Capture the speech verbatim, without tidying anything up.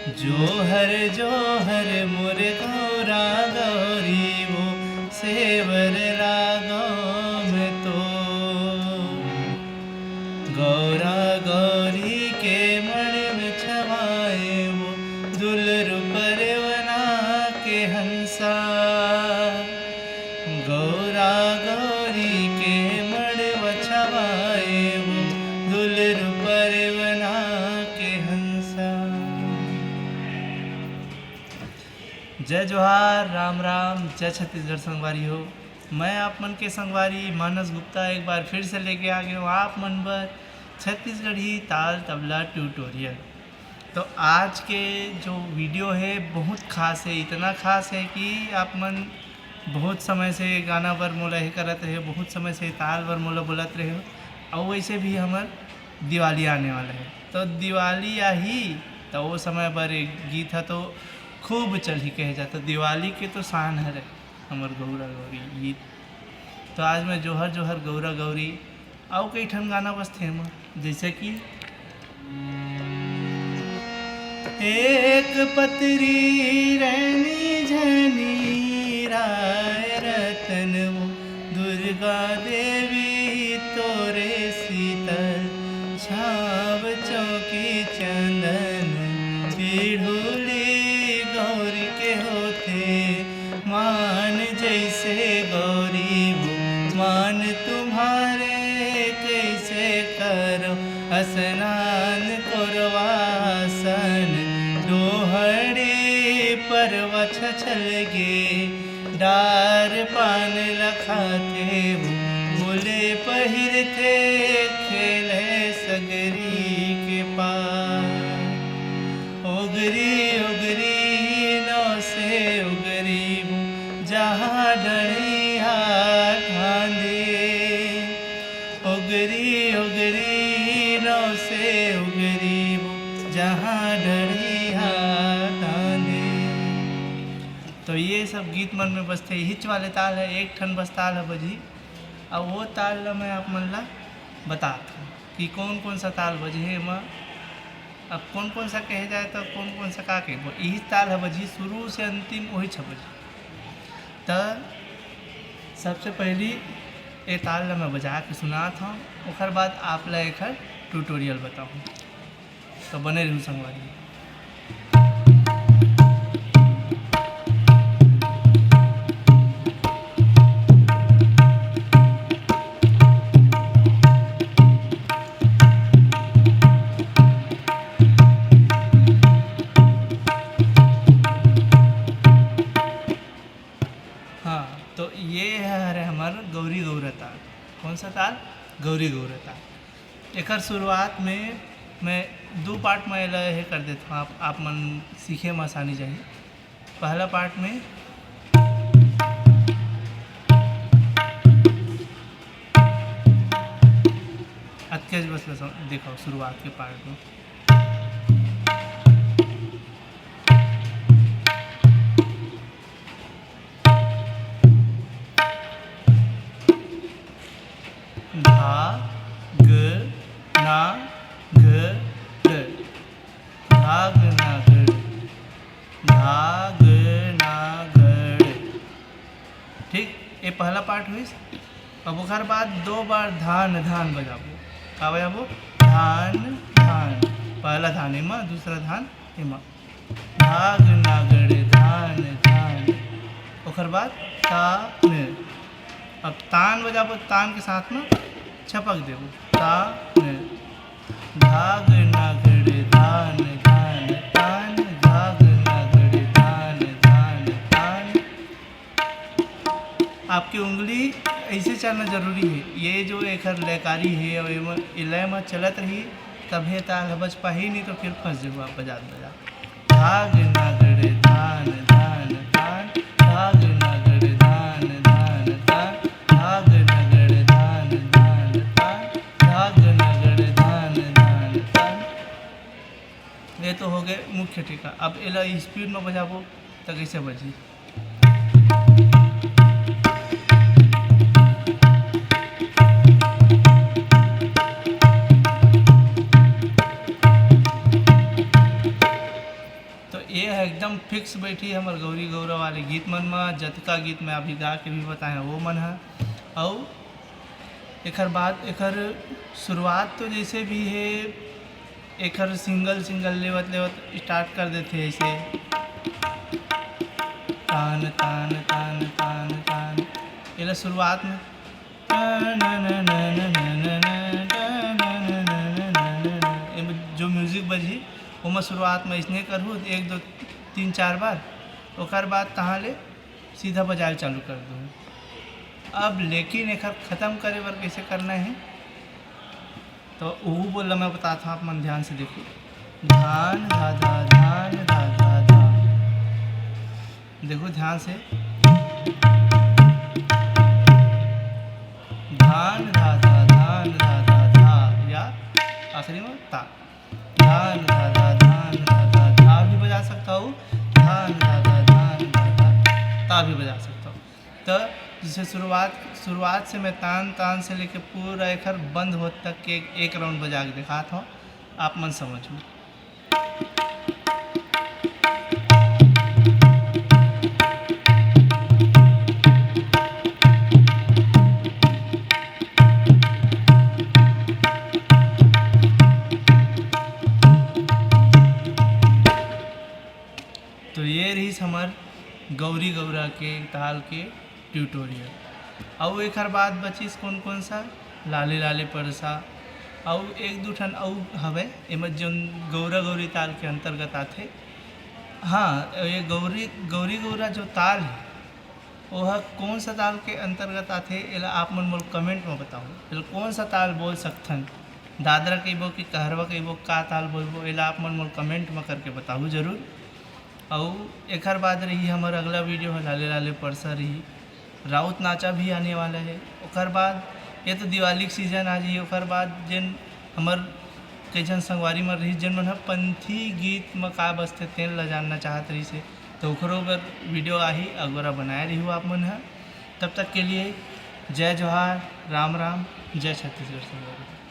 जोहर जोहर मोर गौरा गौरी वो सेवर लागो में तो। गौरा गौरी के मण में छवाए वो दुलर परवना के हंसा। गौरा गौरी के मण में छवाए वो दुलर परवना के हंसा। जय जोहार, राम राम, जय छत्तीसगढ़ संगवारी हो। मैं आप मन के संगवारी मानस गुप्ता एक बार फिर से लेके आ गया हूँ आप मन बर छत्तीसगढ़ी ताल तबला ट्यूटोरियल। तो आज के जो वीडियो है बहुत खास है, इतना खास है कि आप मन बहुत समय से गाना बर मोला हे करत रहे हो, बहुत समय से ताल बर मोला बोलत रहे हो। और वैसे भी हमर दिवाली आने वाला है, तो दिवाली आही तो वो समय बर एक गीत है तो खूब चलही कहे जाता। दिवाली के तो शान हरे हमर गौरा गौरी गीत। तो आज मैं जोहर जोहर गौरा गौरी अउ कई ठन गाना बजथे एमा, जैसे कि एक पतरी रैनी झनी राय रतन वो दुर्गा देवी तोरे शीतल छाव चौकी चंदन पीढ़ुली गौरी के होथे मान जैसे गौरी वो मान तुम्हारे कैसे करो स्नान कोरवासन डोहड़ी परवा छछल गे डार पान लखाथे वो मुले पहिरथे खेले सगरी के पार। ओगरी ओगरी नौ से ओगरी वो जहाँ डढ़िया ढांधे। ओगरी ओगरी नौ से ओगरी वो जहाँ डढ़िया ढांधे। तो ये सब गीत मन में बजथे, इहिच वाले ताल है, एक ठन बस ताल है बजही। अब वो ताल ला मैं आप मन ला बतात हूँ कि कौन कौन सा ताल बजहे एमा। अब कौन कौन सा कहे जाए तो कौन कौन सा का कहे, वो इही ताल ह बजही, शुरू से अंतिम वही छ बजही। त सबसे पहली ए ताल ला मैं बजा के सुनात हूँ, ओकर बाद आप ला एकर ट्यूटोरियल बताऊँ। तो बने रहू संगवारी। हाँ, तो ये हरे हमर गौरी गौरा ताल। कौन सा ताल? गौरी गौरा ताल। एकर शुरुआत में मैं दू पार्ट में एला हे कर देत हूँ, आप, आप मन सीखे में आसानी जाही। पहला पार्ट में अतकेच बस ल सम-, देखो शुरुआत के पार्ट में। धा, ग, ना, घ, ड़। धा, ग, ना, घ, ड़। धा, ग, ना, घ, ड़। ठीक, ये पहला पार्ट हुई। अब ओकर बाद दो बार धान, धान बजाबो। का बजाबो? धान, धान। पहला धान एमा, दूसरा धान एमा। धाग नागड़ धान धान। ओकर बाद तान। अब तान बजाबो, तान के साथ में छपक देबो। तान। धाग नागड़ धान धान तान। धाग नागड़ धान धान तान। आपके उंगली ऐसे चलना जरूरी है। ये जो एकर लयकारी है और एमा, ये लय में चलत रही, तभे ताल ह बज पाही, नहीं तो फिर फंस जाबो आप बजात बजात। धाग नागड़ धान धान तान। धाग नागड़ धान धान तान। धाग नागड़ धान धान तान। धाग नागड़ धान धान तान। ये तो हो गए मुख्य टीका। अब एला स्पीड में बजाबो तो कैसे बजी? एकदम फिक्स बैठी हमर गौरी गौरा वाले गीत मन म, जतका गीत मैं अभी गा के भी बताए हँव वो मन ह। अउ एकर बाद एकर शुरुआत तो जैसे भी हे, एकर सिंगल सिंगल लेवत लेवत स्टार्ट कर देथे ऐसे, तान तान तान तान तान। एला शुरुआत में एमे जो म्यूजिक बजही, ओमा शुरुआत में इसने करहू, एक दो तीन चार बार, ओकर बाद तहाँ ले सीधा बजाए चालू कर दूँ। अब लेकिन एकर ख़त्म करे बर कैसे करना है, तो उहू बोल मैं बताता हूँ, आप मन ध्यान से देखो। धान धा धा धान धा धा धा। देखो ध्यान से, धान धा धा धान धा धा धा, या आखिरी में ता। धान धा धा धान धा धा धा भी बजा सकता हूँ, धान धा धा धान धा धा ता भी बजा सकता हूँ। तो जैसे शुरुआत शुरुआत से मैं तान तान से लेके पूरा एकर बंद होत तक के एक राउंड बजा के दिखात हूँ, आप मन समझ में। तो ये रहिस हमर गौरी गौरा के ताल के ट्यूटोरियल। अउ एकर बाद बचिस कौन कौन सा, लाले लाले परसा, अउ एक दू ठन अउ हवे, एमा जोन गौरा गौरी ताल के अंतर्गत आथे। हाँ, ये गौरी गौरी गौरा जो ताल है, ओह कौन सा ताल के अंतर्गत आथे, एला आप मन मोल कमेंट में बताओ। एला कौन सा ताल बोल सकथन, दादरा कहिबो कि कहरवा कहिबो, का ताल बोलबो, एला आप मन मोल कमेंट में करके बताहू जरूर। अउ एकर बाद रही हमर अगला वीडियो ह लाले लाले परसा रही, राउत नाचा भी आने वाला है। ओकर बाद ये तो दिवाली के सीजन आ जाही, ओकर बाद जेन हमर कई झन संगवारी मन रही, जेन मन ह पंथी गीत म का बजथे तेन ल जानना चाहत रहिस हे, तो ओकरो बर वीडियो आही, अगोरा बनाए रहिहू आप मन ह। तब तक के लिए जय जोहार, राम राम, जय छत्तीसगढ़ संगवारी।